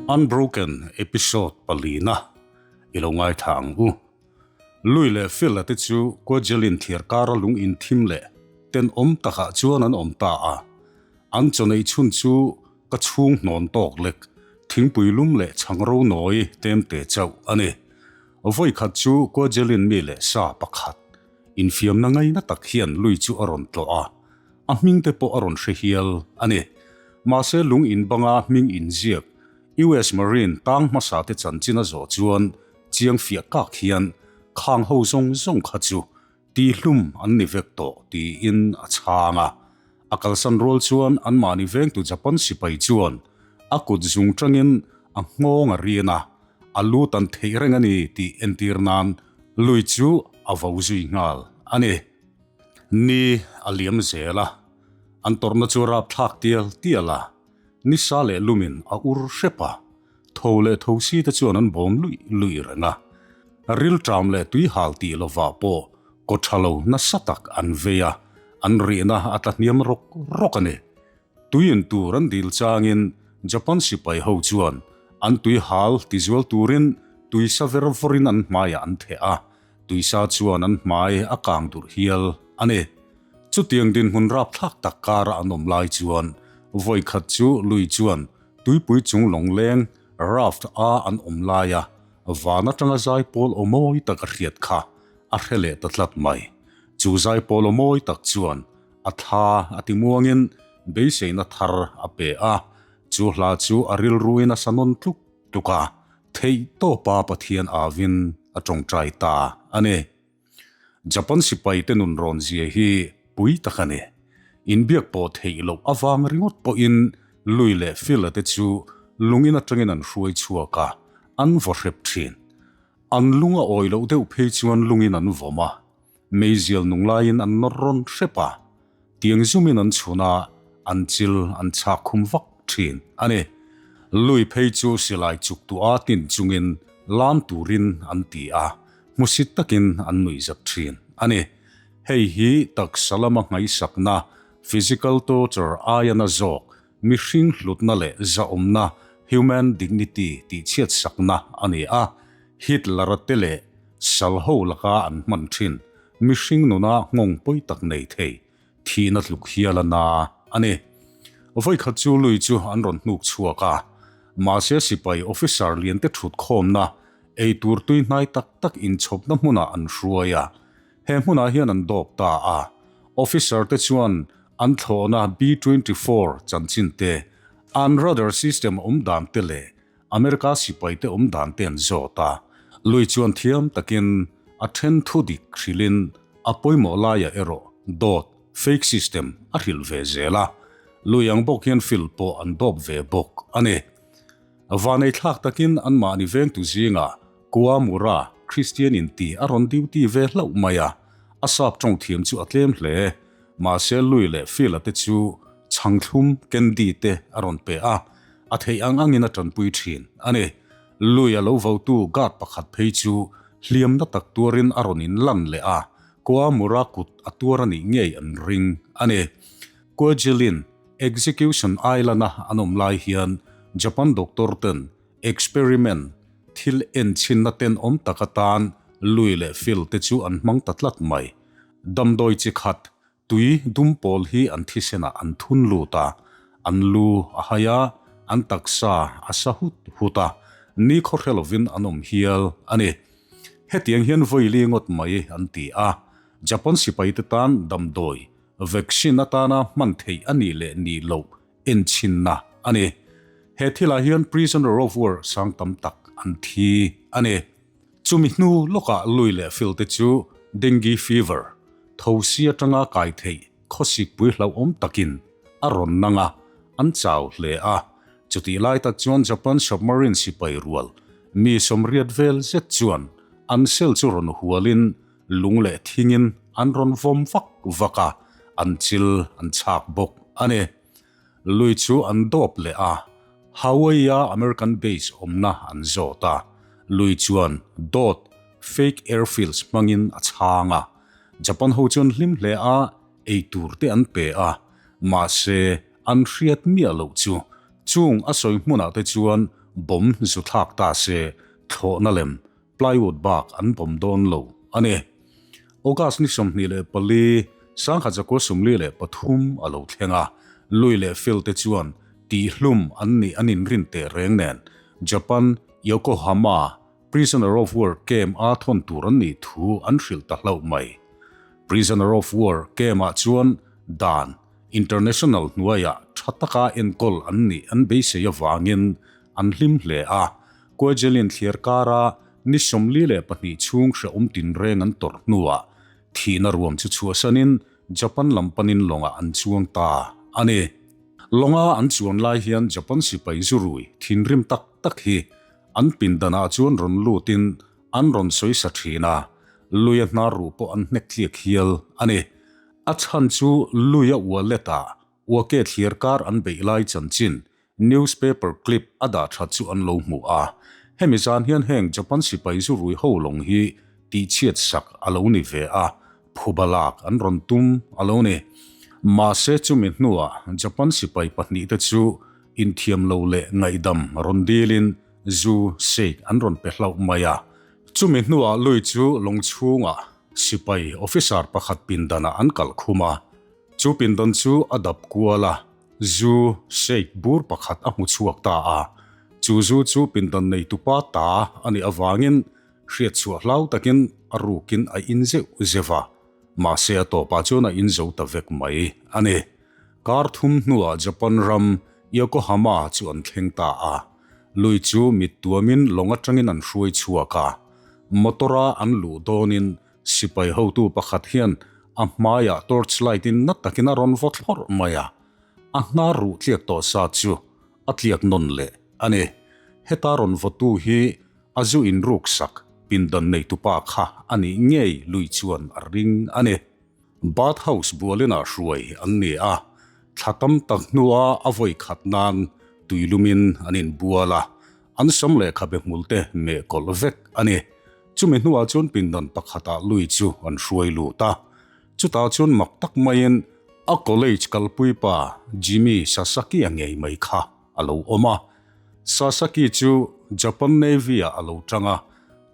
Unbroken episode palina i lo ngaithla ang u. Lui leh Phil-a te chu Kwajalein thliar kara lung inthim leh tenawm takah chuan an awm ta a. An chaw neih chhun chu ka chhung hnawn tawk lek, thingpui lum leh chhang ro nawi tlem te chauh a ni. Vawi khat chu Kwajalein mi leh sa pakhat infiamna ngaina tak hian lui chu a rawn tlawh a, a hming te pawh a rawn hre hial a ni. Mahse lung in banga hming inziak US Marine tang hmasa te chanchin a zawh chuan chiang fiah kak hian khang ho zawng zawng kha chu tihlum an ni vek tawh tiin a chhang a. A kalsan rual chuan anmahni vengtu Japan sipai chuan a kut zung tangin a nghawng a rian a, a lu tan theih reng a ni tih entir nan lui chu a vo zui nghal a ni. Ni a liam zel a, an tawrhna chu rapthlak tial tial a, nisa leh lumin a ur hrep a, tho leh tho si te chuan an bawm luih luih reng a. Rilṭam leh tuihal tih lovah pawh kaw ṭha lo nasa tak an vei a, an rihna a tla hniam rawk rawk a ni. Tui in tur an dil changin Japan sipai ho chuan an tuihal tizual turin tuisa ver vawrin an hmaiah an theh a, tuisa chuan an hmai a kang durh hial a ni. Chutiang dinhmun rapthlak tak kara an awm lai chuan vawikhat chu lui chuan tuipui chung lawngleng, raft, a an awm laia van atanga zaipawl aw mawi tak a hriat kha a hre leh ta tlat mai. Chu zaipawl aw mawi tak chuan a thla a ti muangin beiseina thar a pe a, chu hla chu a rilruin a sa nawn tluk tluk a, theih tawpa Pathian avin a tawngtai ta a ni. Japan sipaite nun rawn zia hi pui tak a ni. Inbiak pawh theih loh avang ringawt pawhin Lui leh Phil-a te chu lungin atangin an hruai chhuak a, an vaw hrep thin. An lung a awi loh deuh phei chuan lungin an vawm a, meizial nung laiin an nawr rawn hrep a, tiang zumin an chhun a, an chil an chhak khum vak thin a ni. Lui phei chu silai chuk tuah a tin chungin lam turin an ti a, hmusit takin an nuihzat thin a ni. Hei hi taksa lama ngaihsakna, physical torture, aia na zawk, mihring hlutna leh zahawmna, human dignity, tihchhiatsakna a ni a. Hitler-a te leh sal ho laka an hman thin mihring nuna nghawng pawi tak nei thei thihna tluk hial a na a ni. Vawikhat chu lui chu an rawn hnuk chhuak a, mahse sipai officer liante thut khawmna eitur tui hnai tak tak inchhawpna hmunah an hruai a, he hmunah hian an dawp ta a. Officer te chuan an thlawhna B-24 chanchin te, an radar system awm dan te leh America sipai te awm dan te an zawt a, lui chuan thiam takin a then thu dik hrilhin a pawimawh laiah erawh dawt, fake system, a hrilh ve zel a, lui ang bawk hian fil pawh an dawp ve bawk a ni. Vanei thlak takin anmahni vengtu zingah Kua Mura, Kristian inti a rawn duty ve hlauh mai a, a sap tawng thiam chu a tlem hle. Mahse lui leh Phil-a te chu chhangthlum, candy, te a rawn pe a, a theih ang angin a tanpui thin a ni. Lui a lo votu guard pakhat phei chu hliamna tak tuarin a rawn inlan leh a, Kua Mura kut a tuar a nih ngei an ring a ni. Kwajalein Execution Island-a an awm lai hian Japan doctor ten Experiment, thil enchinna tenawm tak atan lui leh fil te chu an hmang ta tlat mai. Damdawi chi khat, tui dum pawl hi an thisenah an thun lut a, an lu a hai a, an taksa a sa hut hut a, ni khaw hre lovin an awm hial a ni. Hetiang hian vawili ngawt mai an ti a, Japan sipaite tan damdawi vaccine atana hman theih a nih leh nih loh enchinna a ni. He thilah hian prisoner of war sang tam tak an thi a ni. Chumi hnu lawkah lui leh fil te chu dengue fever, thosi atanga kai theih khawsikpui hlauhawm takin a rawn nang a, an chau hle a. Chutih lai tak chuan Japan submarine sipai rual mi 80 vel zet chuan an cell chu rawn hualin lung leh thingin an rawn vawm vak vak a, an chil an chhak bawk a ni. Lui chu an dawp leh a, Hawaii-a American base awmna an zawt a, lui chuan dawt, fake airfields, hmangin a chhang a. Japan ho chuan hlim hle a, ei tur te an pe a, mahse an hriat miah loh chu chung a sawi hmunah te chuan Bomb zu thlak ta se, thlawhna lem, plywood bak an bomb dawn lo a ni. August ni 24, 1943 a lo thleng a, Lui leh Phil te chuan tihhlum an nih an inrin teh reng nen Japan Yokohama Prisoner of War camp a thawn tur an nih thu an hrilh ta hlauh mai. Prisoner of War camp ah chuan dan international hnuaiah tha taka enkawl an nih an beisei avangin an hlim hle a, Kwajalein thliar kara ni 42 chhung hrehawm tinreng an tawrh hnuah thihna ruam chu chhuahsanin Japan lam panin lawngah an chuang ta a ni. Lawnga an chuan lai hian Japan sipai zurui thinrim tak tak hi An pindanah chuan rawn lutin an rawn sawi sa thin a, luia hnar ruh pawh an hnek tliak hial a ni. A chhan chu luia wallet ah uake thliar kar an beih lai chanchin newspaper clip a dah that chu an lo hmu a. Hemi zan hian heng Japan sipai zu rui ho lawng hi tihchhiat sak a lo ni ve a, phuba lak an rawn tum a lo ni. Mahse chumi hnuah Japan sipai pahnihte chu Inthiam lo leh ngaihdam rawn dilin zu shake an rawn pe hlauh mai a. Chumi hnuah lui chu lawng chhungah sipai officer pakhat pindanah an kalh khum a. Chu pindan chu a dap kual a, zu shake bur pakhat a hmu chhuak ta a. Chu zu chu pindan neitupa ta a nih avangin hriatchhuah hlau takin a rukin a in zeuh zeuh a. Mahse a tawpah chuan a in zo ta vek mai a ni. Kar thum hnuah Japan ram Yokohama chu an thleng ta a. Lui chu mit tuamin lawng atangin an hruai chhuak a. Motor-a an luh dawnin sipai hotu pakhat hian a hmaiah torchlight in na takin a rawn vaw thlawrh mai a. A hnar ruh tliak tawh sa chu a tliak nawn leh a ni. Heta rawn vawtu hi a zu inruk sak pindan neitupa kha a nih ngei lui chuan a ring a ni. Bath house bualinah hruai an ni a, thla tam tak hnua a vawi khat nan tuilumin an inbual a, an sam leh khabe hmulte meh kawlh vek a ni. Chumi hnuah chuan pindan pakhatah lui chu an hruai lut a, chutah chuan mak tak maiin a college kalpui pa Jimmy Sasaki-a ngei mai kha a lo awm a. Sasaki chu Japan Navy-ah a lo tang a,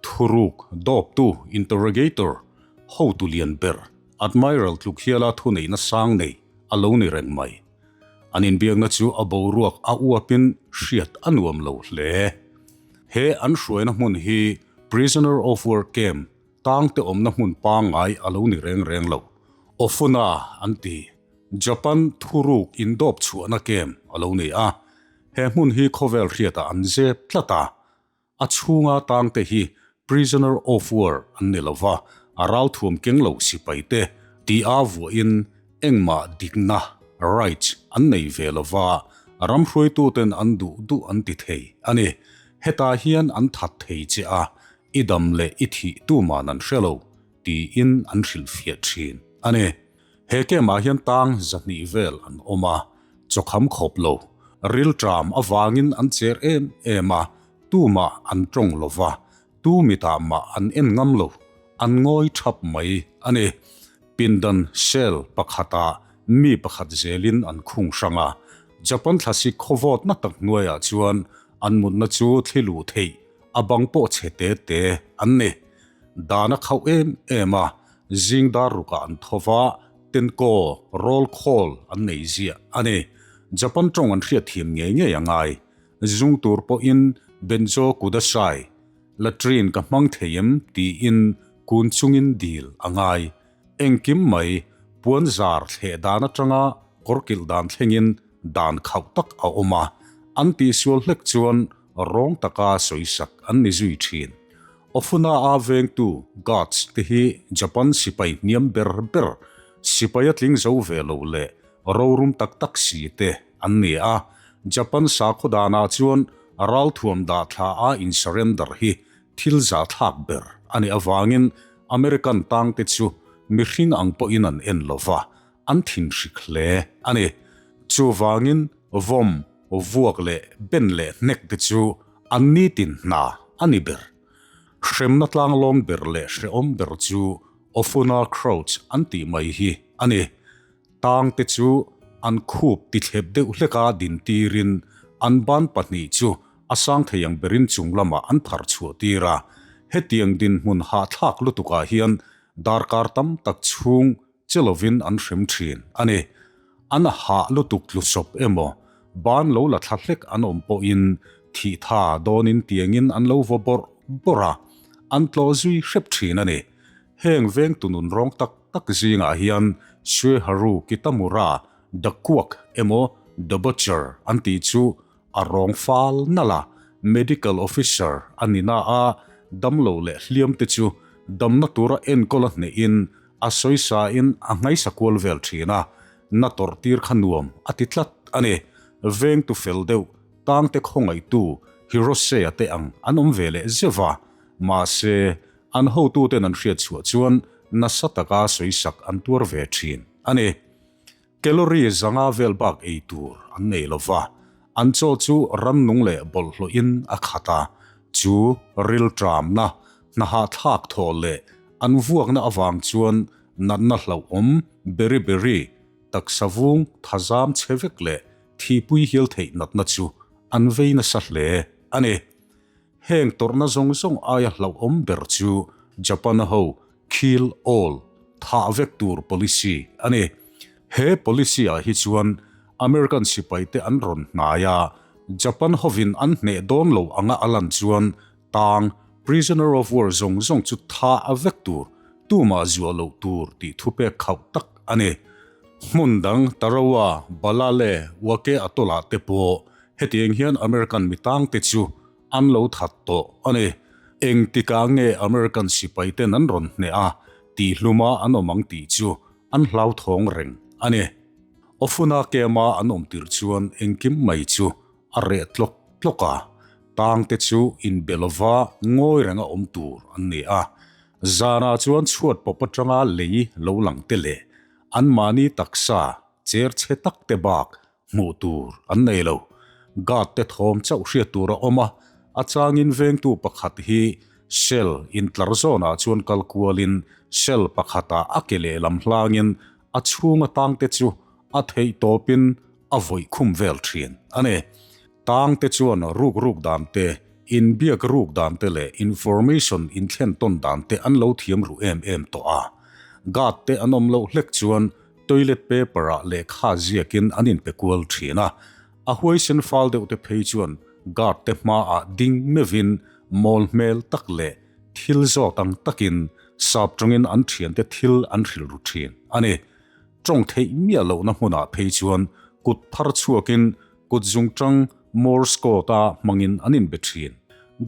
thuruk dawptu, interrogator, Hotu lian ber, Admiral tluk hiala thuneihna sang nei a lo ni reng mai. An inbiakna chu a boruak a uapin hriat a nuam lo hle. He an hruaina hmun hi Prisoner of War Camp tangte awmna hmun pangngai a lo ni reng reng lo. Ofuna an ti. Japan thuruk indawp chhuahna camp a lo ni a. He hmun hi khawvel hriatah an zep tlat a. A chhunga tangte hi prisoner of war an ni lova, a ralthuam keng lo sipai te tia vuahin engmah dikna, rights, an nei ve lova, ram hruaituten an duh duh an ti thei a ni. Hetah hian an that thei che a, i dam leh i thih tuman an hre lo tiin an hrilhfiah thin a ni. He camp-ah hian tang 200 vel an awm a, chawkham khawp lo, rilṭam avangin an cher em em a, tumah an tawng lo va, tu mitah mah an en ngam lo, an ngawi thap mai a ni. Pindan cell pakhatah mi pakhat zelin an khung hrang a, Japan thlasik khawvawtna tak hnuaiah chuan an mutna chu thli luh theih a bang pawh chhe te te an ni. Dan a khauh em em a, zing dar rukah an tho va, tenkaw, roll call, an nei ziah a ni. Japan tawng an hriat thiam ngei ngei a ngai. Zung tur pawhin Benzo kudasai, latrine ka hmang thei em tiin kun chungin dil a ngai. Engkim mai, puan zar thleh dan atanga kawr kilh dan thlengin dan khauh tak a awm a, an tihsual hlek chuan rawng taka sawisak an ni zui thin. Ofuna a vengtu, guards, te hi Japan sipai hniam ber ber, sipai a tling zo ve lo leh rorum tak tak si te an ni a. Japan sakhaw danah chuan ralthuam dah thla a in surrender hi thil zahthlak ber a nih avangin American tangte chu mihring ang pawhin an en lo va, an thinhrik hle a ni. Chuvangin vawm, vuak leh ben leh hnek te chu an nitin hna a ni ber. Hremna tlanglawm ber leh hrehawm ber chu Ofuna Crouch an tih mai hi a ni. Tang te chu an khup tithlep deuh hleka din tirin an ban pahnih chu a sang thei ang berin chung lamah an phar chhuah tir a. Hetiang dinhmun hahthlak lutukah hian darkar tam tak chhung che lovin an hrem thin a ni. An hah lutuk tlu sawp emaw, ban lo la thla hlek an awm pawhin thih tha dawnin tiangin an lo vaw bawrh bawrh a, an tlawh zui hrep thin a ni. Heng vengtu nun rawng tak tak zingah hian Sueharu Kitamura The Quack emaw The Butcher an tih chu a rawng fal nalh a, Medical Officer a ni na a, damlo leh hliam te chu damna tura enkawl a hnehin a sawisa in a nghaisa kual vel thin a, na tawrh tir kha nuam a ti tlat a ni. Vengtu fel deuh tangte khawngaihtu Hirose-a te ang an awm ve leh zeuh a, mahse an hotuten an hriat chhuah chuan nasa taka sawisak an tuar ve thin a ni. Calorie zanga vel bak ei tur an nei lo va, an chaw chu rannung leh bawlhhlawhin a khat a, chu rilṭamna, hnahahthlak thaw leh an vuakna avang chuan natna hlauhawm beriberi, taksa vung thazam chhe vek leh thihpui hial theih natna chu an vei nasa hle a ni. Heng tawrhna zawng zawng aia hlauhawm ber chu Japan ho Kill All, thah vek tur policy a ni. He policy ah hi chuan American sipaite an rawn hnai a, Japan hovin an hneh dawn lo anga a lan chuan tang, prisoner of war, zawng zawng chu tha a vek tur, tumah zuah loh tur tih thupek khauh tak a ni. Hmun dang Tarawa, Balale, Wake Atoll-ah te pawh hetiang hian American mi tangte chu An lo that tawh a ni. Engtikah nge American sipai ten an rawn hneh a, tihhluma an awm ang tih chu an hlauthawng reng a ni. Ofuna kema an awm tirh chuan engkim mai chu a reh tlawk tlawk a, tangte chu inbe lova ngawi renga awm tur an ni a. Zanah chuan chhuat pawp atanga lei lo lang te leh anmahni taksa cher chhe tak te bak Hmuh tur an nei lo. Guard te thawm chauh hriat tur a awm a, a changin vengtu pakhat hi cell intlar zawnah chuan kal kualin cell pakhatah a ke lehlam hlangin a chhung atangte chu a theih tawpin a vawih khum vel thin a ni. Tangte chuan ruk ruk dan te, inbiak ruk dan te leh information inthlen tawn dan te an lo thiam ru em em tawh a. Guard te an awm loh hlek chuan Toilet paper ah lehkha ziakin an inpe kual thin a, a huaisen fal deuh te phei chuan guard te hmaah ding meuhin mawl hmel tak leh thil zawt ang takin sap tawngin an thiante thil an hrilh ru thin a ni. Tawng theih miah lohna hmunah phei chuan kut phar chhuakin kut zungtang Morse code a hmangin an inbe thin.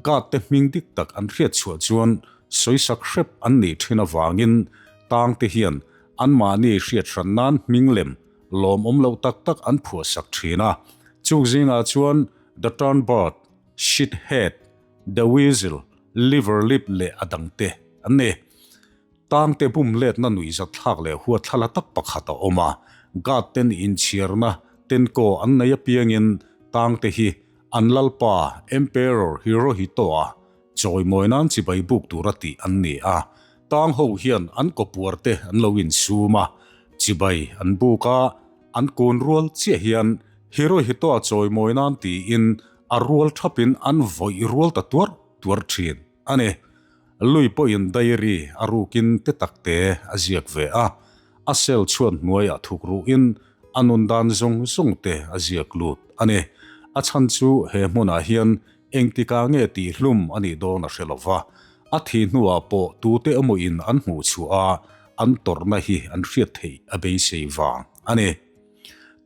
Guard te hming dik tak an hriat chhuah chuan sawisak hrep an nih thin avangin tang te hian Anmahni hriat hran nan hming lem lawmawm loh tak tak an phuahsak thin a. Chuk zingah chuan The Turnbird, Shit Head, The Weasel, Liver Lip leh a dangte an ni. Tangte bum letna nuihzat thlak leh huathlala tak pakhat a awm a. Guard ten inchhiarna tenkaw an nei apiangin tangte hi an lalpa Emperor Hirohito-a Chawimawi nan chibai buk tura tih an ni a, tang ho hian an kawpuar te an lo insum a, chibai an buk a, an kun rual chiah hian Hirohito-a chawimawi nan tiin a rual thapin an vawih rual ta tuar tuar thin a ni. Lui pawhin diary a rukin te tak te a ziak ve a, a cell chhuat hnuaiah thuk ruhin a nun dan zawng zawng te a ziak lut a ni. A chhan chu he hmunah hian Engtikah nge tih hlum a nih dawn a hre lo va, a thih hnuah pawh tute emaw-in an hmuh chhuah a, an tawrhna hi an hriat theih a beisei vang a ni.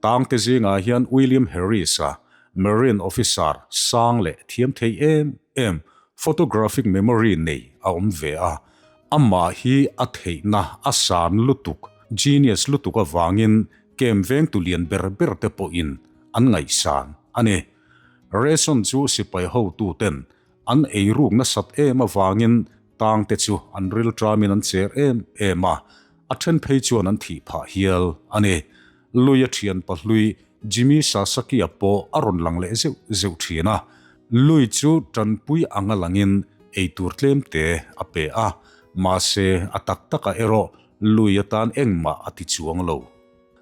Tangte zingah hian William Harris-a, Marine officer sang leh thiam thei em em, photographic memory nei a awm ve a. Amah hi a theihna a san lutuk, genius lutuk avangin kem vengtu lian ber berte pawhin an ngaihsan a ni. Ration chu sipai hotuten an eiruk nasat em avangin tangte chu an rilṭamin an cher em em a, a then phei chuan an thih phah hial a ni. Lui a thian pahlui Jimmy Sasaki-a pawh a rawn lang leh zeuh zeuh thin a, Lui chu tanpui anga langin eitur tlemte a pe a, mahse a tak takah erawh Lui atan engmah a ti chuang lo.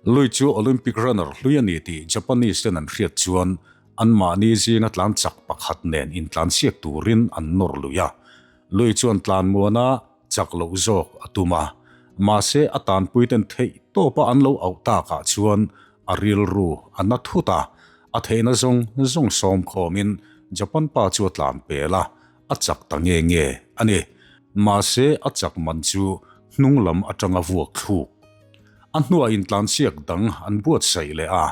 Lui chu Olympic runner hlui a ni tih Japanese ten an hriat chuan Anmahni zinga tlan chak pakhat nen intlansiak turin an nawr lui a. Lui chuan tlan muana chak loh zawk a tum a, mahse a tanpuiten theih tawpa an lo auh takah chuan a rilru a na thut a, a theihna zawng zawng sawm khawmin Japan pa chu a tlan pel a, a chak ta nge nge a ni. Mahse a chak man chu hnung lam atanga vuak thluk. A hnuah intlansiak dang an buatsaih leh a,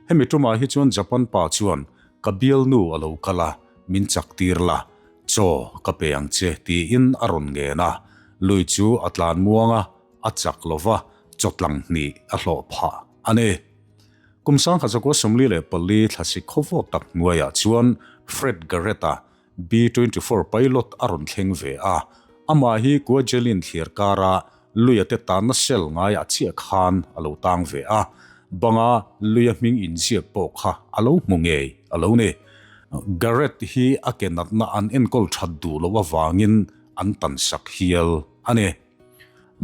hemi tumah hi chuan Japan pa chuan ka bialnu a lo kal a, min chak tir la, Chaw ka pe ang che tiin a rawn ngen a, lui chu a tlan muang a, a chak lo va, chaw tlang hnih a hlawh phah a ni. Kum 1944 thlasik khawvawt tak hnuaiah chuan Fred Garrett-a B-24 pilot a rawn thleng ve a, amah hi Kwajalein thliar kara luia te tanna cell ngaiah chiah khan a lo tang ve a, banga luia hming inziak pawh kha a lo hmu ngei a lo ni. Garrett hi a ke natna an enkawl that duh loh avangin an tansak hial a ni.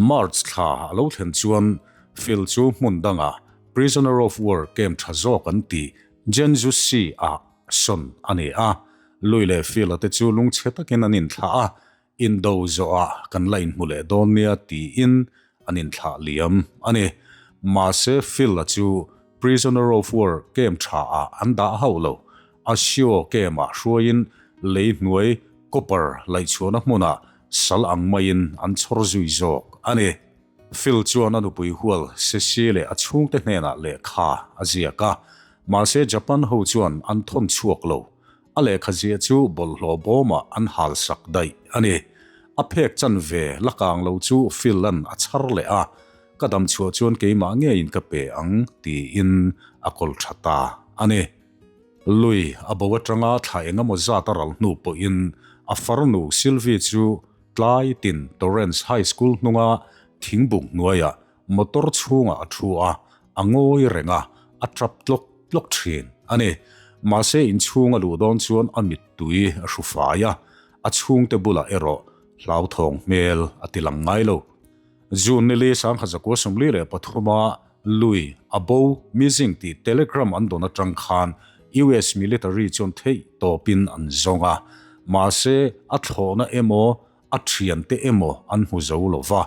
March thla a lo thlen chuan Phil chu hmun dangah Prisoner of War camp tha zawk an tih Jenjusi-ah sawn a ni a, Lui leh Phil-a te chu lungchhe takin an inthlah a, Indo zawhah kan la inhmu leh dawn nia tiin an inthlah liam a ni. Mahse Phil-a chu Prisoner of War camp thaah an dah hauh lo. Ashio camp-ah hruaiin lei hnuai copper laihchhuahna hmunah sal ang maiin an chhawr zui zawk a ni. Phil chuan a nupui hual Ceci leh a chhungte hnenah lehkha a ziak a, mahse Japan ho chuan an thawn chhuak lo. A lehkha ziah chu bawlhhlawh bawmah an hal sak daih a ni. A phek chan ve la kang lo chu Phil-a'n a chhar leh a, Ka dam chhuah chuan keimah ngeiin ka pe ang, tiin a kawl tha ta a ni. Lui a bo atanga thla eng emaw zat a ral hnu pawhin a farnu Sylvie chu tlai tin Torrance High School hnunga thingbuk hnuaiah Motor chhungah a thu a, a ngawi reng a, a tap tlawk tlawk thin a ni. Mahse inchhung a luh dawn chuan a mittui a hru fai a, a chhungte bulah erawh hlauthawng hmel a ti lang ngai lo. June nili 1943 a Lui a bo missing tih telegram an dawn atang khan US military chuan theih tawpin an zawng a, mahse a thlawhna emaw a thiante emaw an hmu zo lo va,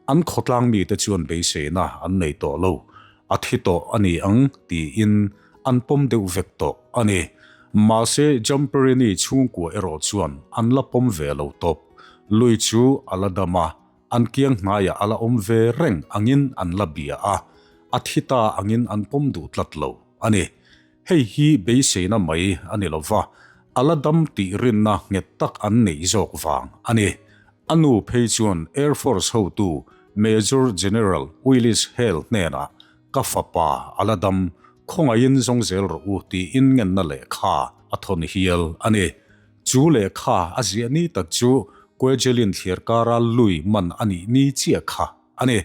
an khawtlang mite chuan beiseina an nei tawh lo, a thi tawh a ni ang tiin an pawm deuh vek tawh a ni. Mahse Jamperini chhungkua erawh chuan an la pawm ve lo tawp. Lui chu a la dam a, an kiang hnaiah a la awm ve reng angin an la bia a, a thi ta angin an pawm duh tlat lo a ni. Hei hi beiseina mai a ni lova, a la dam tih rinna nghet tak an neih zawk vang a ni. A nu phei chuan Air Force hotu Major General Willis Hale hnenah Ka fapa a la dam, khawngaihin zawng zel rawh u tiin ngenna lehkha a thawn hial a ni. Chu lehkha a ziah ni tak chu Kwajalein thliar kara lui man a nih ni chiah kha a ni.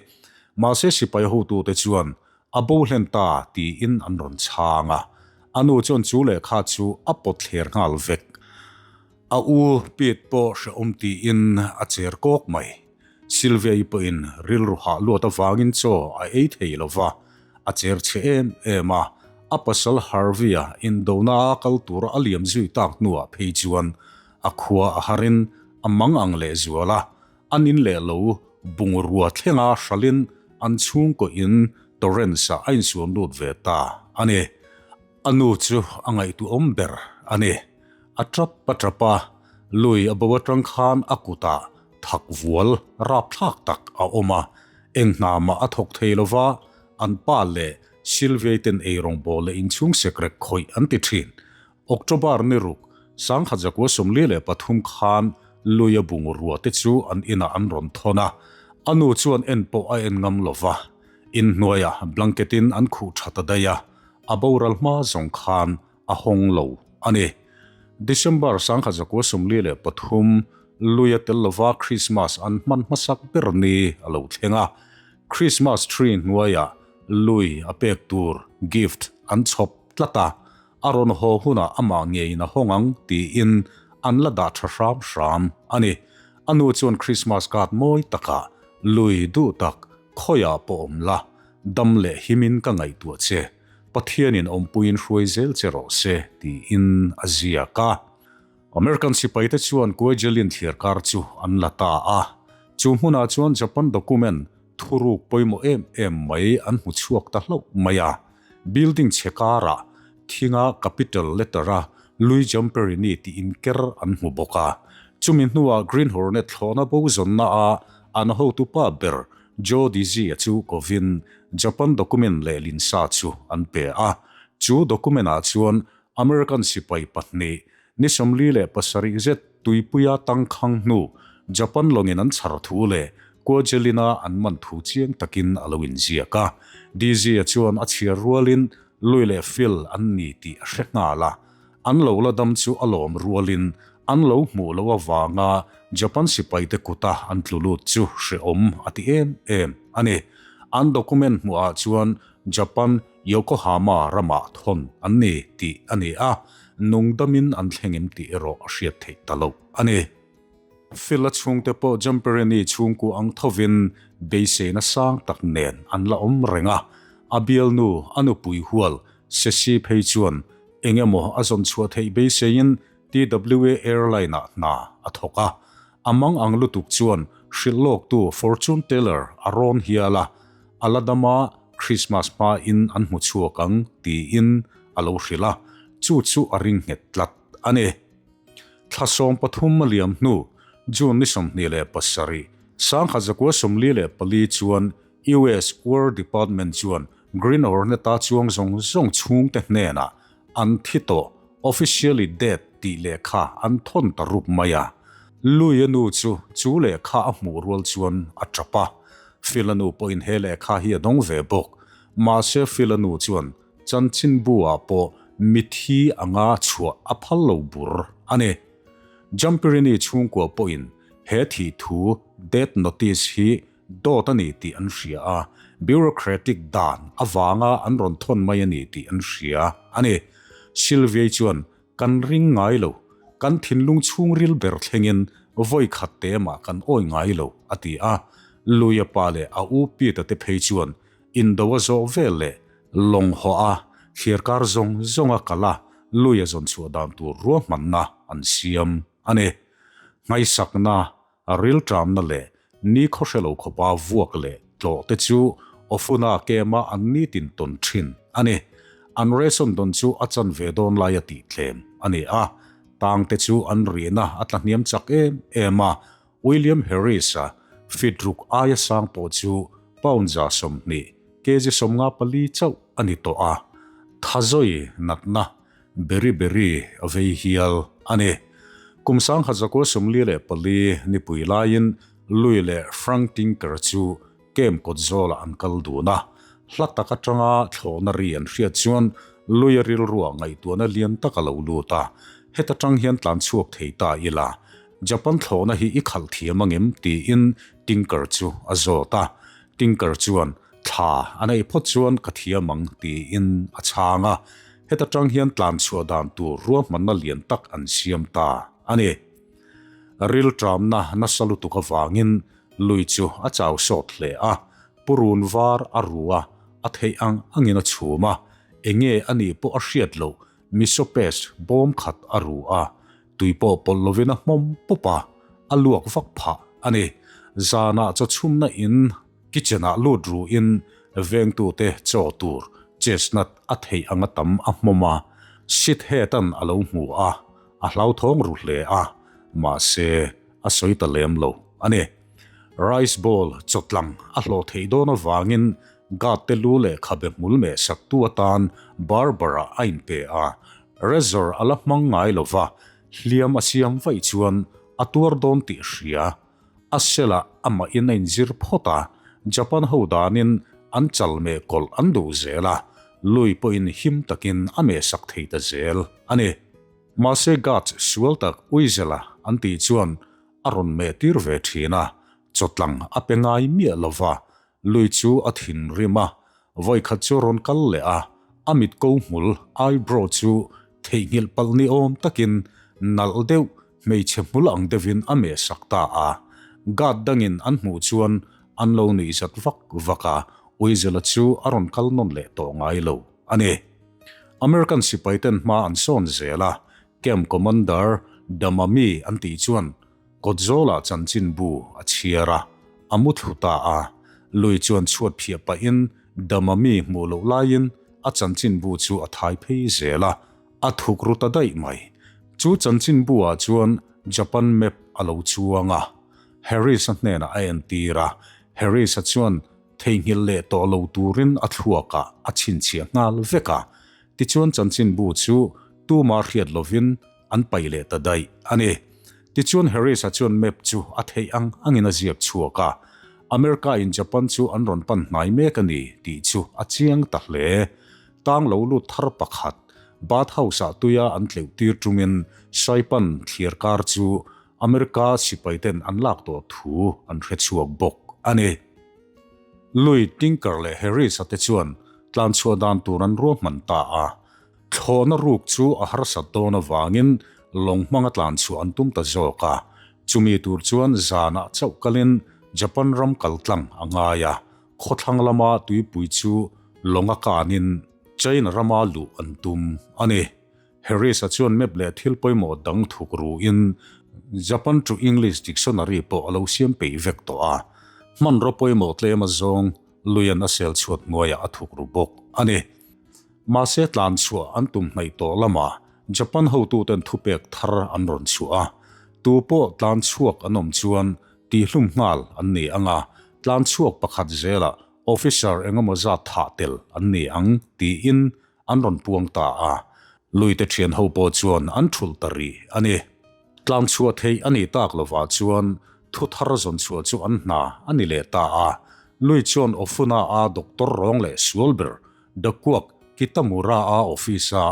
Mahse sipai hotute chuan A bo hlen ta tiin an rawn chhang a, a nu chuan chu lehkha chu a pawt thler nghal vek. A u Pete pawh hrehawm tiin a cher kawk mai. Sylvia-i pawhin rilru hah luat avangin chaw a ei thei lo va, a cher chhe em em a, a pasal Harvey-a indona a kal tura a liam zui tak hnuah phei chuan a khua a harin a mang ang lehzual a, An in leh lo bungrua thlenga hralin an chhungkaw in Torrance-ah a insuam lut ve ta a ni. A nu chu a ngaihtuahawm ber a ni. A tap a tap a, lui a bo atang khan a kutah thak vual rapthlak tak a awm a, eng hna mah a thawk thei lo va, an pa leh Sylvia-i ten eirawngbawl leh inchhung sekrek khawih an ti thin. October ni ruk, 1943 khan Luia bungrua te chu an inah an rawn thawn a, a nu chuan en pawh a en ngam lo va, inhnuaiah blanket in an khuh tha ta daih a, a boral hma zawng khan a hawng lo a ni. December 1943, Luia tel lova Christmas an hman hmasak ber ni a lo thleng a, Christmas tree hnuaiah Lui a pek tur gift an chhawp tlat a, A rawn haw hunah amah ngeiin a hawng ang tiin an la dah tha hram hram a ni. A nu chuan Christmas card mawi takah lui duh tak khawiah pawh awm la, dam leh himin ka ngaihtuah che. Pathianin awmpuiin hruai zel che rawh se, tiin a ziak a. American sipaite chuan Kwajalein thliarkar chu an la ta a. Chu hmunah chuan Japan document thuruk pawimawh em em mai an hmu chhuak ta hlauh mai a. Building chhe karah thinga capital letter-a Lui Jamperini tih inker an hmu bawk a. Chumi hnuah Green Hornet thlawhna bo zawnna-a an hotupa ber Joe Dizzy-a chu kovin Japan document lehlin sa chu an pe a. Chu document-ah chuan American sipai pahnih ni 47 zet tuipuia tangkhang hnu Japan lawngin an chhar thu leh Kwajalein-a an man thu chiang takin a lo inziak a. Dizzy-a chuan a chhiar rualin Lui leh Phil an ni tih a hre nghal a. An lo la dam chu a lawm rualin an lo hmuh loh avanga Japan sipaite kuta an tlu lut chu hrehawm a ti em em a ni. An document hmuhah chuan Japan Yokohama ramah thawn an ni tih a ni a, nungdamin an thleng em tih erawh a hriat theih ta loh a ni. Phil-a chhungte pawh Jamperini chhungkua ang thovin beiseina sang tak nen an la awm reng a. A bialnu, a nupui hual, Sesi phei chuan eng emaw a zawn chhuah theih beiseiin TWA Airline-ah hna a thawk a. A mang ang lutuk chuan hrilh lawktu fortune teller a rawn hial a, a la dam a, Christmas hmain an hmu chhuak ang tiin a lo hrilh a, chu chu a ring nghet tlat a ni. Thla 13 a liam hnu, June ni 27, 1944 chuan US War Department chuan Green Hornet-a chuang zawng zawng chhungte hnenah an thi tawh, officially dead, tih lehkha an thawn ta rup mai a. Louis-a nu chu chu lehkha a hmuh rual chuan a tap a. Phil-a nu pawhin he lehkha hi a dawng ve bawk. Mahse Phil-a nu chuan Chanchinbu-ah pawh mithi anga chhuah a phal lo bur a ni. Jampirini chhungkua pawhin he thih thu death notice hi dawt a ni tih an hria a, bureaucratic dan avanga an rawn thawn mai a ni tih an hria a ni. Sylviai chuan Kan ring ngai lo, kan thinlung chhungril ber thlengin vawi khat te mah kan awi ngai lo, a ti a. Luia pa leh a u Peter te phei chuan Indo a zawh vel leh lawng hawh a, thliarkar zawng zawng a kal a, lui a zawn chhuah dan tur ruahmanna an siam a ni. Nghaisakna, rilṭamna leh nikhaw hre lo khawpa vuak leh tlawh te chu Ofuna kema an nitin tawn ṭhin a ni. An ration dawn chu a chanve dawn lai a tih tlem a ni a, tang te chu an rihna a tla hniam chak em em a, William Harris-a feet ruk aia sang pawh chu pound 20, kg 54 chauh a ni tawh a, thazawi natna beriberi a vei hial a ni. Kum 1944 nipui laiin Louis leh Frank Tinker chu camp kawt zawlah an kal dun a, hla tak atanga thlawhna ri an hriat chuan Lui-a rilruah ngaihtuahna lian tak a lo lut a, heta tang hian tlan chhuak thei ta ila, Japan thlawhna hi i khalh thiam angem? tiin Tinker chu a zawt a, Tinker chuan thla a neih phawt chuan ka thiam ang tiin a chhang a, heta tang hian tlan chhuah dan tur ruahmanna lian tak an siam ta a ni. Rilṭamna nasa lutuk avangin Lui chu a chau sawt hle a, purun var a ru a, a theih ang angin a chhum a, enge a nih pawh a hriat loh, miso paste bawm khat a ru a, tui pawh pawlh lovin a hmawm pawp a, a luak vak phah a ni. Zanah chaw chhumna in kitchen ah lut ru in vengtute chaw tur chestnut a theih anga tam a hmawm a, sit head an a lo hmu a, a hlauthawng ru hle a, mahse a sawi ta lem lo a ni. Rice bowl chawtlang a hlawh theih dawn avangin guard te lu leh khabe hmul meh saktu atan barber ah a inpe a, razor a la hmang ngai lo va, hliam a siam vaih chuan a tuar dawn tih a hria. A cell-ah amahin a inzir phawt a, Japan ho danin an chal meh kawlh an duh zel a, lui pawhin him takin a meh sak thei ta zel a ni. Mahse guards sual tak Uizela an tih chuan a rawn meh tir ve thin a, chawtlang a pe ngai miah lo va, lui chu a thinrim a, vawikhat chu rawn kal leh a, a mit ko hmul, eyebrow, chu theihnghilh palh ni awm takin nalh deuh hmeichhe hmul ang deuhin a meh sak ta a, guard dangin an hmuh chuan an lo nuihzat vak vak a, Uizela chu a rawn kal nawn leh tawh ngai lo a ni. American sipaiten hma an sawn zel a, Camp Commander Damami an tih chuan Kawtzawlah chanchinbu a chhiar a, a mu thlu ta a. Lui chuan chhuat phiah pahin Damami hmuh loh laiin a chanchinbu chu a thai phei zel a, a thuk ru ta daih mai. Chu chanchinbu-ah chuan Japan map a lo chuang a, Harris-a hnenah a entir a, Harris-a chuan theihnghilh leh tawh lo turin a thluakah a chhinchhiah nghal vek a. Tichuan chanchinbu chu tuma hriat lovin an paih leh ta daih a ni. Tichuan Harris-a chuan map chu a theih ang angin a ziak chhuak a, America-in Japan chu an rawn pan hnai mek a ni tih chu a chiang ta hle. Tang lo lut thar pakhat, Bath House-ah tuia an tleuh tir ṭumin Saipan thliar kar chu America sipaiten an lak tawh thu an hre chhuak bawk a ni. Louis Tinker leh Harris-a te chuan tlanchhuah dan tur an ruahman ta a. Thlawhna ruk chu a harsat dawn avangin lawng hmanga tlanchhuah an tum ta zawk a. Chumi tur chuan zanah chauh kalin Japan ram kal tlang a ngai a, khawthlang lama tuipui chu lawnga kanin China rama luh an tum a ni. Harris-a chuan map leh thil pawimawh dang thuk ruin Japan to English dictionary pawh a lo siam peih vek tawh a, hmanraw pawimawh tlem azawng luian a sel chhuat hnuaiah a thuk ru bawk a ni. Mahse tlan chhuah an tum hnaih tawh lamah Japan hotuten thupek thar an rawn chhuah a, tu pawh tlan chhuak an awm chuan tihlum nghal an ni ang a, tlan chhuak pakhat zelah officer engemaw zat thah tel an ni ang tiin an rawn puang ta a, Luite thian ho pawh chuan an thulh ta rih a ni. Tlan chhuah theih a nih tak lovah chuan thu thar zawn chhuah chu an hna a ni leh ta a, Lui chuan Ofuna a doctor rawng leh sual ber Dakuak Kitamura a office a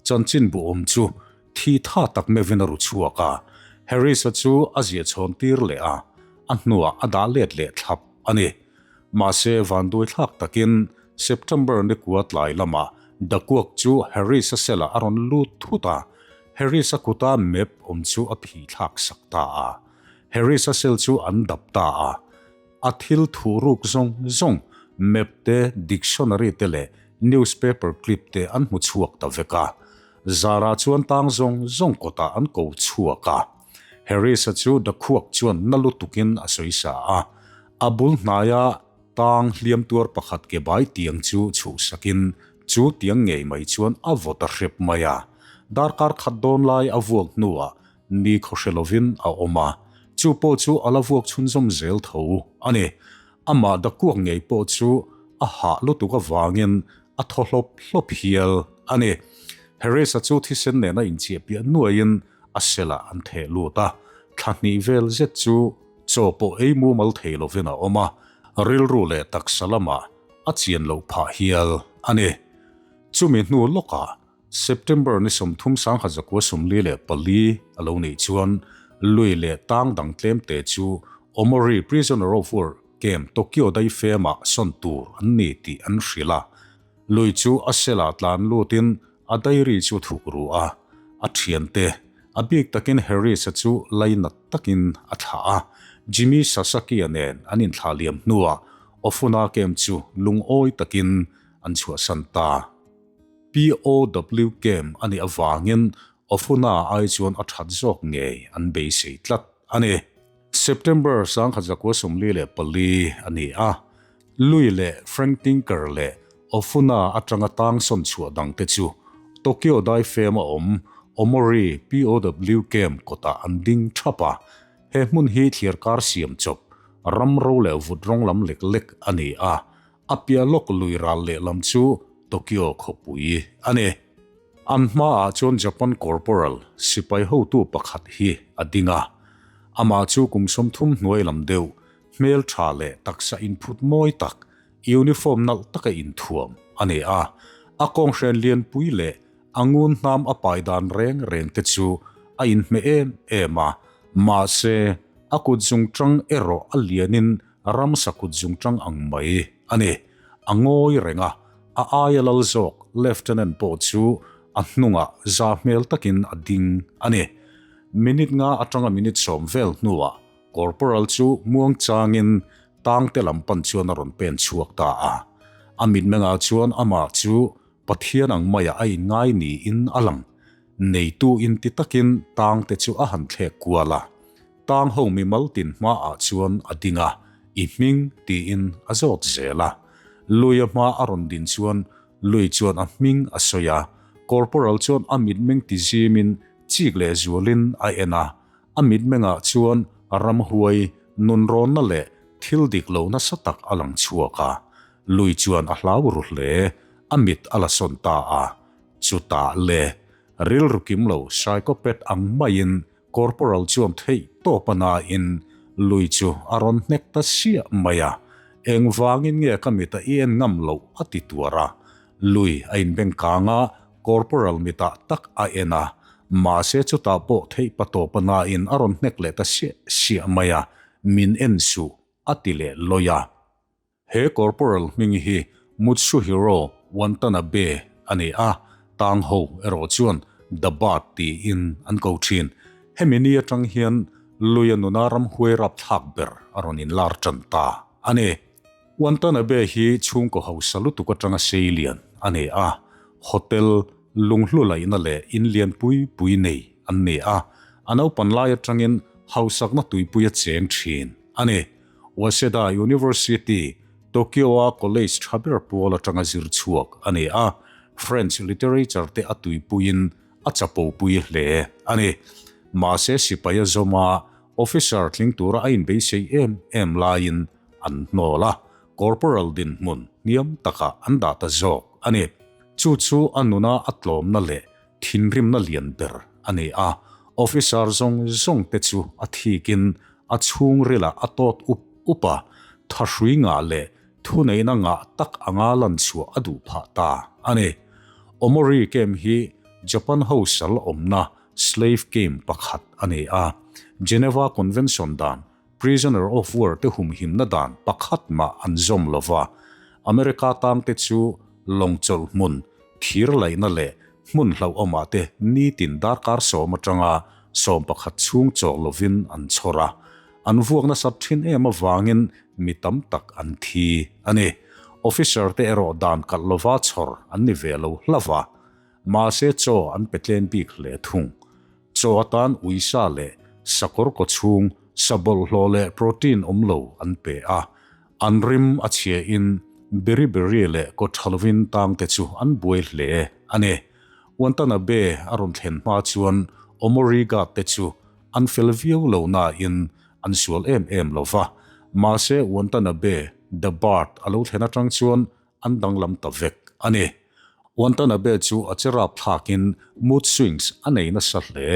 chanchinbu awm chu thi tha tak meuhin a ru chhuak a, Harris-a chu a ziah chhawn tir leh a, a hnuah a dah let leh thlap a ni. Mahse vanduai thlak takin September nikua tlai lamah Dakuak chu Harris-a cell-ah a rawn lut thut a, Harris-a kuta map awm chu a phih thlak sak ta a. Harris-a cell chu an dap ta a. A thil thu ruk zawng zawng, map te, dictionary te leh newspaper clip te an hmu chhuak ta vek a. Zara chuan tang zawng zawng kawtah an ko chhuak a. Harris-a chu Dakhuak chuan na lutukin a sawi sa a. A bul hnaia tang hliam tuar pakhat ke bai tiang chu chhuhsakin chu tiang ngei mai chuan a vaw ta hrep mai a. Darkar khat dawn lai a vuak hnuah Ni khawhre lovin a awm a, chu pawh chu a la vuak chhunzawm zel tho a ni. Amah dakuak ngei pawh chu a hah lutuk avangin a thaw hlawp hlawp hial a ni. Harris-a chu thisen nena inchiah piah nuaiin a cell-ah an theh lut a, thla hnih vel zet chu chaw pawh ei mumal thei lovin a awm a, rilru leh taksa lamah a chian loh phah hial a ni. Chumi hnu lawkah September ni 31, 1944 a lo nih chuan lui leh tang dang tlemte chu Omori Prisoner of War Camp Tokyo daifemah sawn tur an ni tih an hrilh a. Lui chu a cell-ah tlan lutin a diary chu thuk ru a, a thiante, a bik takin Harris-a chu lainat takin a thlah a. Jimmy Sasaki-a nen an inthlah liam hnuah Ofuna Camp chu lungawi takin an chhuahsan ta. POW camp a nih avangin Ofuna ai chuan a that zawk ngei an beisei tlat a ni. September 1944 a ni a, Lui leh Frank Tinker leh Ofuna atanga tang sawn chhuah dangte chu Tokyo daifem a awm Omori POW camp kawtah an ding thap a, he hmun hi thliarkar siam chawp ram ro leh vut rawng lam lek lek a ni a, A piah lawk lui ral lehlam chu Tokyo khawpui a ni. An hmaah chuan Japan Corporal sipai hotu pakhat hi a ding a. Amah chu kum 30 hnuai lam deuh, hmel tha leh taksa inphut mawi tak, uniform nalh taka inthuam a ni a. A kawnghren lianpui leh a ngun hnam a pai dan reng reng te chu a inhmeh em em a. Mahse, a kut zungtang erawh a lianin Ramsa kut zungtang ang mai a ni. A ngawi reng a, a aia lal zawk Lieutenant pawh chu a hnungah za hmel takin a ding a ni. Minute nga atanga minute 10 vel hnuah Corporal chu muang changin tangte lam pan chuan a rawn pen chhuak ta a. A mitmengah chuan amah chu. Pathian ang maiah a inngai niin a lang. Neitu inti takin tang te chu a han thlek kual a. Tang ho mimal tin hmaah chuan a ding a, I hming tiin a zawt zel a. Lui a hma a rawn din chuan Lui chuan a hming a sawi a, Corporal chuan a mitmeng ti zimin chik leh zualin a en a. A mitmengah chuan ramhuai, nunrawnna leh thil dik lo nasa tak a lang chhuak a. Lui chuan a hlau ru hle, a mit a la sawn ta a. Chutah le, rilru kim lo psychopath ang maiin Corporal chuan theih tawp a nain lui chu a rawn hnek ta siah mai a. Engvangin nge ka mitah i en ngam loh a ti tuar a. Lui a inbeng kang a, Corporal mitah tak a en a. Mahse chutah pawh theih pa tawp a nain a rawn hnek leh ta siah siah mai a, Min en suh a ti leh lawi a. He Corporal hming hi Mutsuhiro Wantanabe a ni a, tang ho erawh chuan The Bird tiin an ko thin. Hemi ni atang hian Luia nuna ramhuai rapthlak ber a rawn inlar tan ta a ni. Wantanabe hi chhungkaw hausa lutuk atanga sei lian a ni a, hotel lunghlu laihna leh in lian pui pui nei an ni a, a naupan lai atangin hausakna tuipui a cheng thin a ni. Waseda University, Tokyo-a college tha ber pawl atanga zir chhuak a ni a, French literature te a tuipuiin a chapopui hle a ni. Mahse sipai a zawm a, officer tling tura a inbeisei em em laiin an hnawl a, corporal dinhmun hniam takah an dah ta zawk a ni. Chu chu a nuna a tlawmna leh thinrimna lian ber a ni a, officer zawng zawng te chu a thikin a chhungrilah a tawt up up a, thahrui ngah leh thuneihna ngah tak anga lan chhuah a duh phah ta a ni. Omori camp hi Japan ho sal awmna slave camp pakhat a ni a, Geneva Convention dan Prisoner of War te humhimna dan pakhat mah an zawm lo va, America tangte chu lawng chawlh hmun, thir laihna leh hmun hlauhawmah te nitin darkar sawm atanga 11 chhung chawk lovin an chhawr a. An vuak nasat thin em avangin mi tam tak an thi a ni. Officer te erawh dan kalh lova chhawr an ni ve lo hlauh a, mahse chaw an pe tlem bik hle thung. Chaw atan uisa leh sakawr kawchhung, sa bawlhhlawh leh protein awm lo an pe a. An rim a chhia in beriberi leh kaw tha lovin tang te chu an buai hle a ni. Watanabe a rawn thlen hma chuan Omori guard te chu an fel viau lo nain an sual em em lo va. Mahse Watanabe the Bird a lo thlen atang chuan an danglam ta vek a ni. Watanabe chu a che rapthlakin mood swings a nei nasa hle,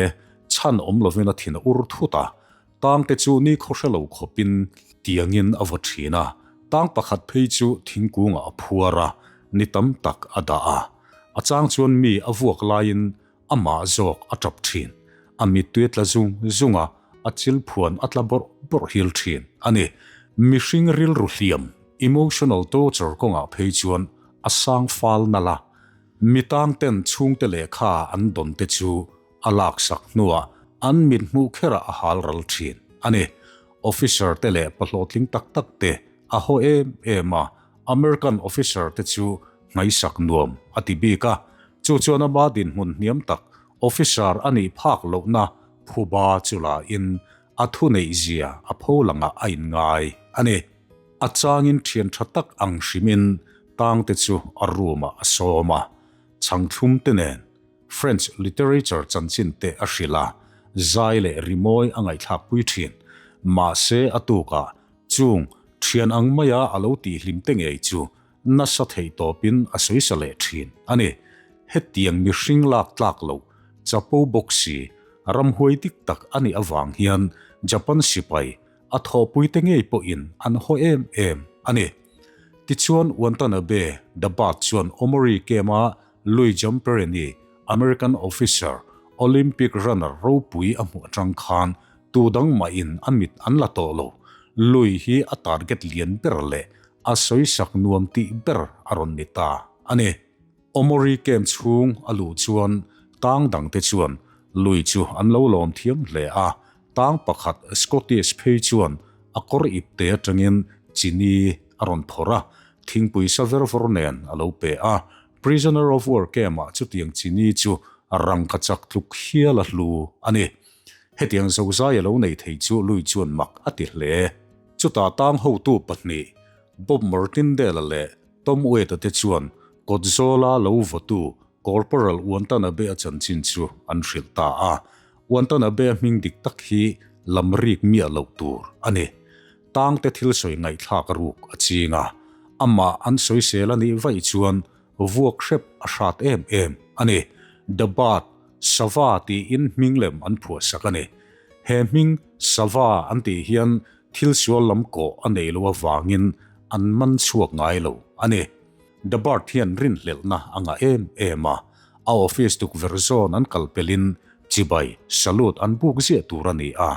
chhan awm lovin a thin a ur thut a, tangte chu ni khawhre lo khawpin tiangin a vaw thin a, tang pakhat phei chu thingkungah a phuar a, ni tam tak a dah a. A chang chuan mi a vuak laiin Amah zawk a tap thin. A mittui a tla zung zung a, a chil phuan a tla bawrh bawrh hil thin a ni. Mihring rilru hliam, emotional torture kawngah phei chuan a sang fal nalh a. Mi tang ten chhungte lehkha an dawn te chu a laksak hnuah an mit hmuh kherah a hal ral thin a ni. Officer te leh pahlawhtling tak tak te a haw em em a, American officer te chu Ngaihsak nuam a ti bik a, chu chuan ama dinhmun hniam tak officer a nih phak lohna phuba chu la in a thuneih zia a pho langah a inngai a ni. A changin thian tha tak ang hrimin tangte chu a room ah a sawm a, chhangthlum te nen French literature chanchin te a hrilh a, zai leh rimawi a ngaihthlak pui thin. Mahse a tukah chung thian ang maia a lo tihhlim te ngei chu Nasa theih tawpin a sawisa leh thin a ni. Hetiang mihring lak tlak loh, chapo bawk si, ramhuai dik tak a nih avang hian Japan sipai a thawhpuite ngei pawhin an haw em em a ni. Tichuan Watanabe the Bird chuan Omori Camp-a Louis Zamperini, American officer, Olympic runner ropui a hmuh atang khan tu dang mahin a mit an la tawh lo. Louis hi a target lian ber leh a sawisak nuam tih ber a rawn ni ta a ni. Omori camp chhung a luh chuan tang dangte chuan Louis chu an lo lawm thiam hle a, tang pakhat Scottish phei chuan a kawr ipte atangin chini a rawn phawrh a, thingpui sa ver vawr nen a lo pe a. Prisoner of War camp-ah chutiang chini chu rangkachak tluk hial a hlu a ni. Hetiang zozai a lo nei thei chu Lui chuan mak a ti hle. Chutah tang hotu pahnih, Bob Martindale-a leh Tom Waite-a te chuan kawtzawla lo vawtu Corporal Uantanabe-a chanchin chu an hrilh ta a. Uantanabe-a hming dik tak hi lam rik miah loh tur a ni. Tangte thil sawi ngaihthlak a ruk a ching a, amah an sawisel a nih vaih chuan vuak hrep a hrat em em a ni. The Bird, Sava tiin hming lem an phuahsak a ni. He hming Sava an tih hian thil sual lam kawh a nei lo avangin an man chhuak ngai lo a ni. The Bird hian rinhlelhna a ngah em em a, a office tukverh zawn an kal pelin chibai, salute, an buk ziah tur a ni a.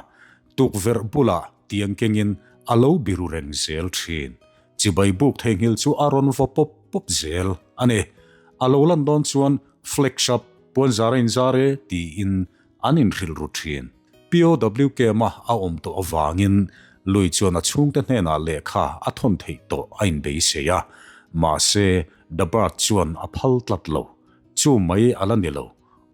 Tukverh bulah tiang kengin a lo biru reng zel thin. Chibai buk theihnghilh chu a rawn va pawp pawp zel a ni. A lo lan dawn chuan flagship puanzar a inzar e tiin an inhrilh ru thin. POW camp-a a awm tawh avangin Lui chuan a chhungte hnenah lehkha a thawn theih tawh a inbeisei a. Mahse, Dabart chuan a phal tlat lo. Chu mai a la ni lo.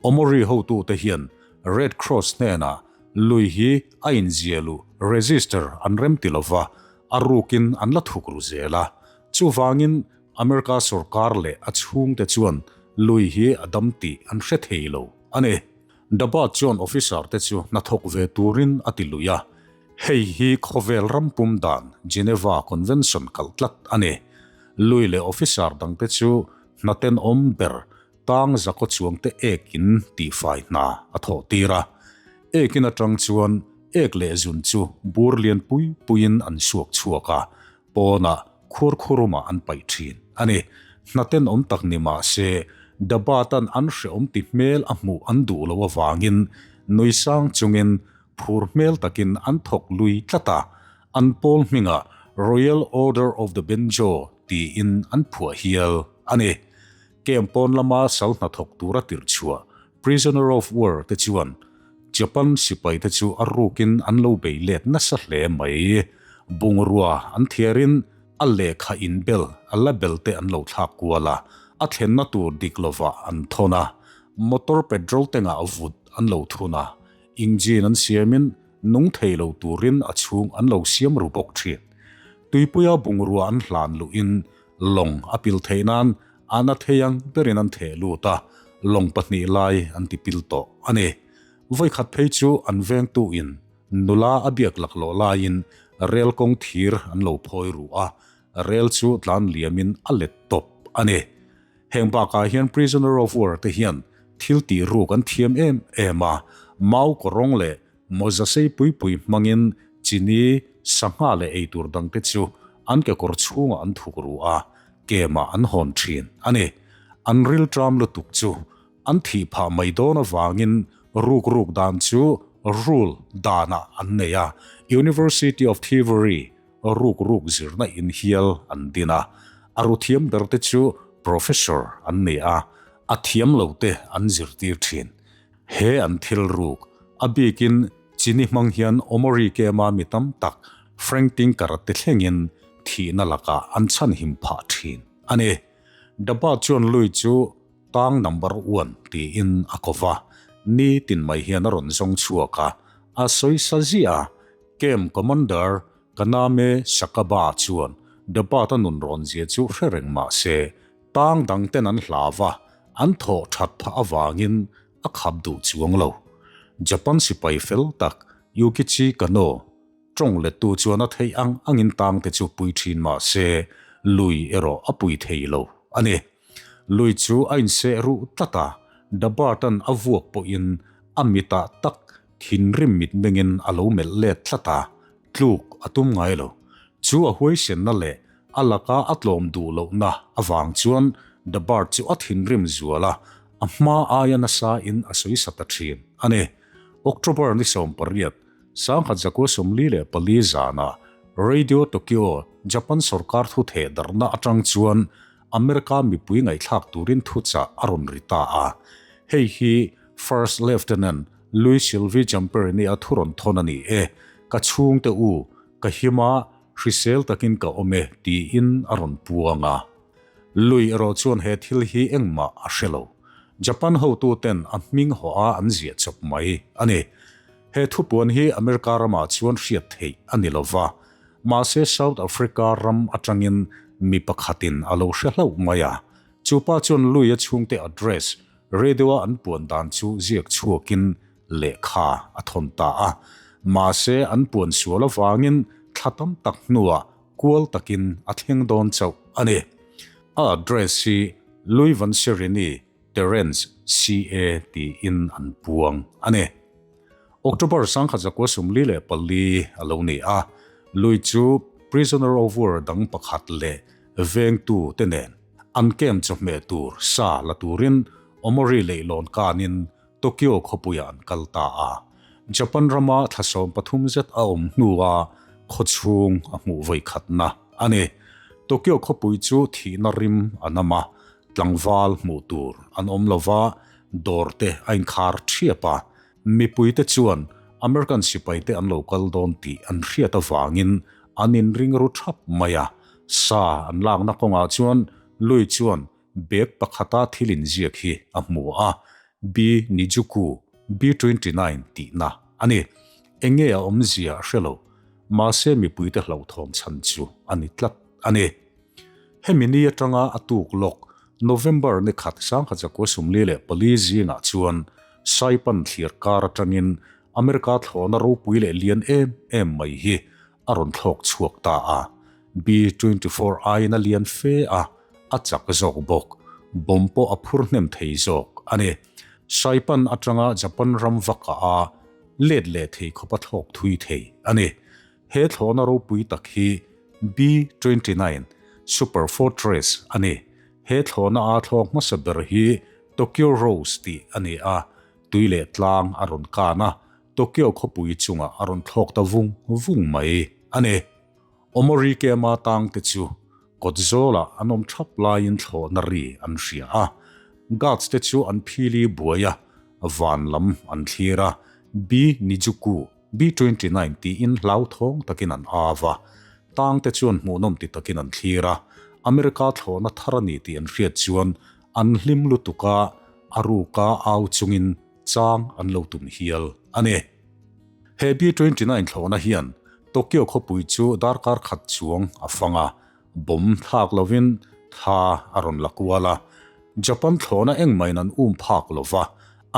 Omori hotute hian Red Cross hnenah lui hi a inzialuh, register, an rem ti lova, a rukin an la thuk ru zel a. Chuvangin America sorkar leh a chhungte chuan lui hi a dam tih an hre thei lo a ni. Daba chuan officer te chu hnathawk ve turin a ti lui a. Hei hi khawvel ram pum dan Geneva Convention kalh tlat a ni. Lui leh officer dangte chu hna tenawm ber Tang zakaw chuangte ek in tihfai hna a thawh tir a. Ek in atang chuan ek leh zun chu bur lian pui puiin an suak chhuak a, pawnah khuar khurumah an paih thin a ni. Hna tenawm tak ni mah se, Dabatan an hreawm ti hmel a hmuh an duh loh avangin nui sang chungin phur hmel takin an thawk lui tlat a, an pawl hmingah Royal Order of the Benjo tiin an phuah hial a ni. Camp pawn lama sal hnathawk tura tirh chhuah Prisoner of War te chuan Japan sipai te chu a rukin an lo bei let nasa hle mai. Bungrua an thiarin a lehkha inbel a label te an lo thlak kual a, a thlenna tur dik lovah an thawn a, motor petrol tengah vut an lo thun a, engine an siamin nung thei lo turin a chhung an lo siam ru bawk thin. Tuipuia bungrua an hlan luhin Lawng a pil theih nan a na thei ang berin an theh lut a, lawng pahnih lai an ti pil tawh a ni. Vawikhat phei chu an vengtu in nula a biak laklawh laiin rel kawng thir an lo phawi ru a, rel chu tlan liamin a let tawp a ni. Heng bakah hian prisoner of war te hian thil tih ruk an thiam em em a, mau kawrawng leh Mawza sei pui pui hmangin chini, sangha leh eitur dangte chu an kekawr chhungah an thuk ru a, kemah an hawn thin a ni. An rilṭam lutuk chu an thih phah mai dawn avangin ruk ruk dan chu rule danah an nei a, University of Thievery ruk ruk zirna in hial an din a, a ru thiam berte chu professor an ni a, a thiam lote an zirtir thin. He an thil ruk, a bikin chini hmang hian Omori Kema mi tam tak Frank Tinker-a te thlengin thihna lakah an chhanhim phah thin a ni. Dabba chuan lui chu tang number one tiin a ko va, nitin mai hian a rawn zawng chhuak a, a sawi sa ziah a, Camp Commander Kaname Sakaba chuan Dabba-ta nun rawn zia chu hre reng mah se, Tang dang ten an hlau a, an thawh that phah avangin a khap duh chuang lo. Japan sipai fel tak Yukichi Kano tawng lettu chuan a theih ang angin tangte chu pui thin mah se lui erawh a pui thei lo a ni. Lui chu a inseh ruh tlat a, Dabartan a vuak pawhin a mitah tak thinrim mitmengin a lo melh let tlat a, Tluk a tum ngai lo. Chu a huaisenna leh a laka a tlawm duh lohna avang chuan The Bird chu a thinrim zual a, a hma aia nasa in a sawi sa ta thin a ni. October ni 18, 1944 zanah Radio Tokyo, Japan sorkar thu theh darhna atang chuan America mipui ngaihthlak turin thuchah a rawn ri ta a. Hei hi First Lieutenant Louis Sylvie Jamperini a thu rawn thawn a ni e, ka chhungte u, ka him a, hrisel takin ka awm e, tiin a rawn puang a. Lui erawh chuan he thil hi engmah a hre lo. Japan hotuten a hming haw a an ziah chawp mai a ni. He thupuan hi America ramah chuan hriat theih a ni lo va, mahse South Africa ram atangin mi pakhatin a lo hre hlauh mai a. Chu pa chuan Lui-a chhungte address radio-a an puan dan chu ziak chhuakin lehkha a thawn ta a. Mahse an puan sual avangin thla tam tak hnuah kual takin a thleng dawn chauh a ni. A address hi Louis van Serini, Terence, CA tiin an puang a ni. October 1944 a lo ni a, Louis chu prisoner of war dang pakhat leh vengtu te nen an camp chawhmeh tur sa la turin Omori leihlawn kanin Tokyo khawpuiah an kal ta a. Japan rama thla 13 zet a awm hnua khawchhung a hmuh vawikhatna a ni. Tokyo khawpui chu thihna rim a nam a, tlangval hmuh tur an awm lo va, dawr te a inkhar thiap a. Mipuite chuan American sipaite an lo kal dawn tih an hriat avangin an inring ru thap mai a. Sa an lakna kawngah chuan Lui chuan Bag pakhata thil inziak hi a hmu a, B Nijuku, B 29 tihna a ni. Enge a awmzia a hre lo, mahse mipuite hlauhthawm chhan chu a ni tlat a ni. Hemi ni atanga a tuk lawk November ni khat 1944 zingah chuan Saipan thlir kar atangin America thlawhna ropui leh lian em em mai hi a rawn thlawk chhuak ta a, B 24 aiin a lian fe a, a chak zawk bawk. Bomb pawh a phur hnem thei zawk a ni. Saipan atanga Japan ram vaka a let leh thei khawp a thlawk thui thei a ni. He thlawhna ropui tak hi B 29 Super Fortress a ni. He thlawhna a thlawk hmasa ber hi Tokyo Rose tih a ni a, tui leh tlang a rawn kan a, Tokyo khawpui chungah a rawn thlawk ta vung vung mai a ni. Omori Kema tangte chu kawt zawlah an awm thap laiin thlawhna ri an hria a. Guards te chu an phili buai a, van lam an thlir a, B Nijuku, B 29 tiin hlauthawng takin an av a. Tangte chuan hmuhnawm ti takin an thlir a, America thlawhna thar a ni tih an hriat chuan an hlim lutuk a, a ruka au chungin chang an lo tum hial a ni. He B 29 thlawhna hian Tokyo khawpui chu darkar khat chuang a fang a, bomb thlak lovin thla a rawn la kual a. Japan thlawhna engmahin an um phak lo va,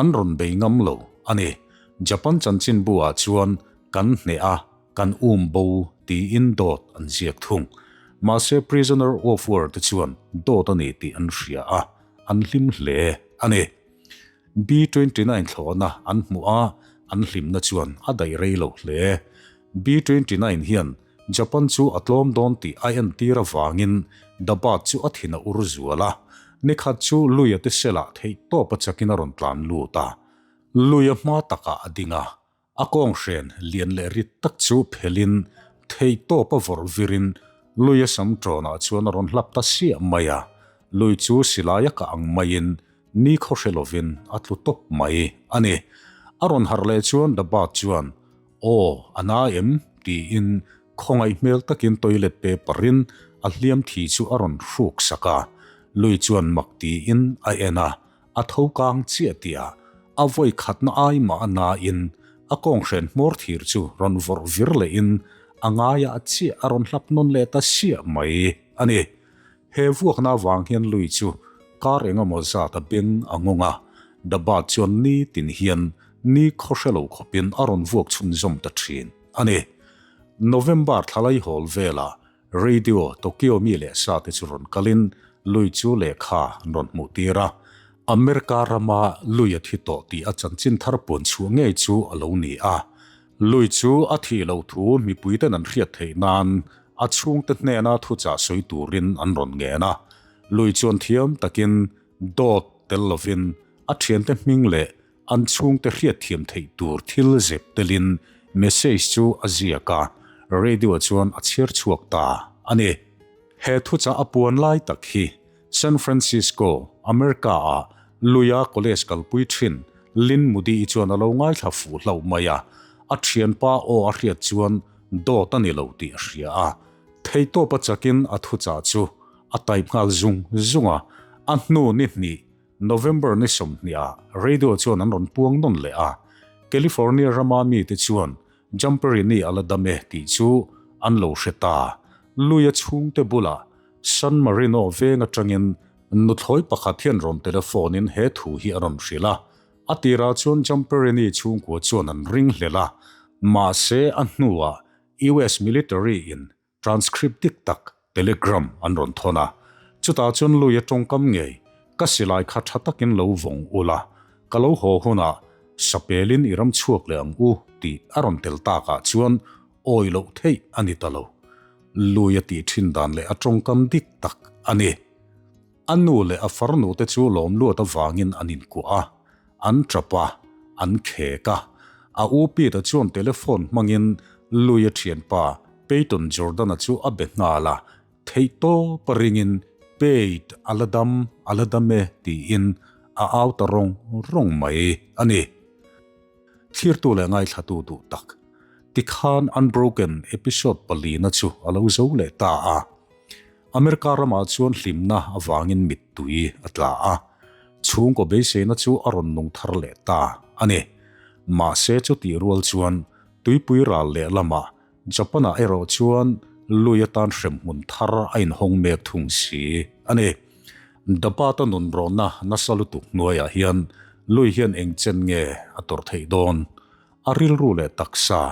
an rawn bei ngam lo a ni. Japan chanchinbu ah chuan kan hneh a, kan um bo tiin dawt an ziak thung. Mahse prisoner of war te chuan dawt a ni tih an hria a, an hlim hle a ni. B 29 thlawhna an hmuh a, an hlimna chuan a daih rei lo hle. B 29 hian Japan chu a tlawm dawn tih a entir avangin Dabat chu a thin a ur zual a. Nikhat chu Luia te selah theih tawp a chakin a rawn tlan lut a. Luia hma takah a ding a, A kawnghren lian leh rit tak chu phelin theihtawp a vawrh virin lui a sam ṭawnah chuan a rawn hlap ta siah mai a, lui chu silai a kah ang maiin ni khaw hre lovin a tlu tawp mai a ni. A rawn harh leh chuan Dabba chuan, Aw, a na em? tiin khawngaih hmel takin toilet paper-in a hliam thi chu a rawn hruk sak a, lui chuan mak tiin a en a, A tho kang chiah tih ah a vawi khatna ai mah a na in a kawnghren hmawr thir chu rawn vawrh vir leh in a ngaia a chiah a rawn hlap nawn leh ta siah mai a ni. He vuakna avang hian lui chu kar eng emaw zat a beng a ngawng a, Dabba chuan ni tin hian ni khaw hre lo khawp in a rawn vuak chhunzawm ta thin a ni. November thlalai hawl velah Radio Tokyo mi leh sa te chu rawn kalin lui chu lehkha an rawn hmuh tir a. America rama lui a thi tawh tih a chanchin thar puan chhuah ngei chu a lo ni a. Lui chu a thih loh thu mipuiten an hriat theih nan a chhungte hnena thuchah sawi turin an rawn ngen a. Lui chuan thiam takin dawt tel lovin a thiante hming leh An chhungte hriatthiam theih tur thil zep telin message chu a ziak a, radio chuan a chhiar chhuak ta a ni. He thuchah a puan lai tak hi San Francisco, America-ah Luia College kalpui thin Lynn Moody-i chuan a lo ngaithla fuh hlauh mai a, a thianpa aw a hriat chuan dawt a ni lo tih a hria a. Theihtawp a chakin a thuchah chu. A type nghal zung zung a, a hnu ni hnih November ni 20 ah radio chuan an rawn puang nawn leh a, California rama mite chuan Zamperini a la dam e tih chu an lo hre ta. Luia chhungte bulah San Marino veng atangin nuthlawi pakhat hian rawn telephone in he thu hi a rawn hrilh a. A tirah chuan Zamperini chhungkua chuan an ring hlel a, mahse a hnuah US military in Transcript dik tak Telegram an rawn thawn a, chutah chuan Luia tawngkam ngei, Ka silai kha tha takin lo vawng ula, ka lo haw hunah sapelin i ram chhuak leh ang u tih a rawn tel takah chuan awi loh theih a ni ta lo. Luia tih thin dan leh a tawngkam dik tak a ni. A nu leh a farnu te chu lawm luat avangin an inkuah a, an tap a, an khek a. A u Pete-a chuan telephone hmangin Lui-a thianpa Peyton Jordan-a chu a be nghal a, theihtawp a ringin Peyt a la dam, a la dam e tiin a au ta rawng rawng mai a ni. Thlirtu leh ngaithlatu duh tak. Tikhan Unbroken episode palina chu a lo zo leh ta a. America ramah chuan hlimna avangin mittui a tla a, chhungkaw beiseina chu a rawn nung thar leh ta a ni. Mahse chutih rual chuan tuipui ral leh lamah Japan-ah erawh chuan lui atan hremhmun thar a inhawng mek thung si a ni. Dabata nunrawnna nasa lutuk hnuaiah hian lui hian eng chen nge a tawrh theih dawn? A rilru leh taksa,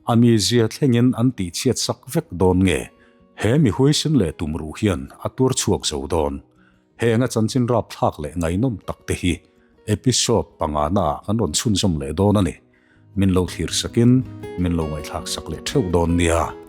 a mizia thlengin an tihchhiat sak vek dawn nge? He mi huaisin leh tumruh hian a tuar chhuak zo dawn? Heng a chanchin rapthlak leh ngaihnawm tak te hi episode pangana ah kan rawn chhunzawm leh dawn a ni. Min lo thlir sakin min lo ngaihthlak sak leh theuh dawn nia.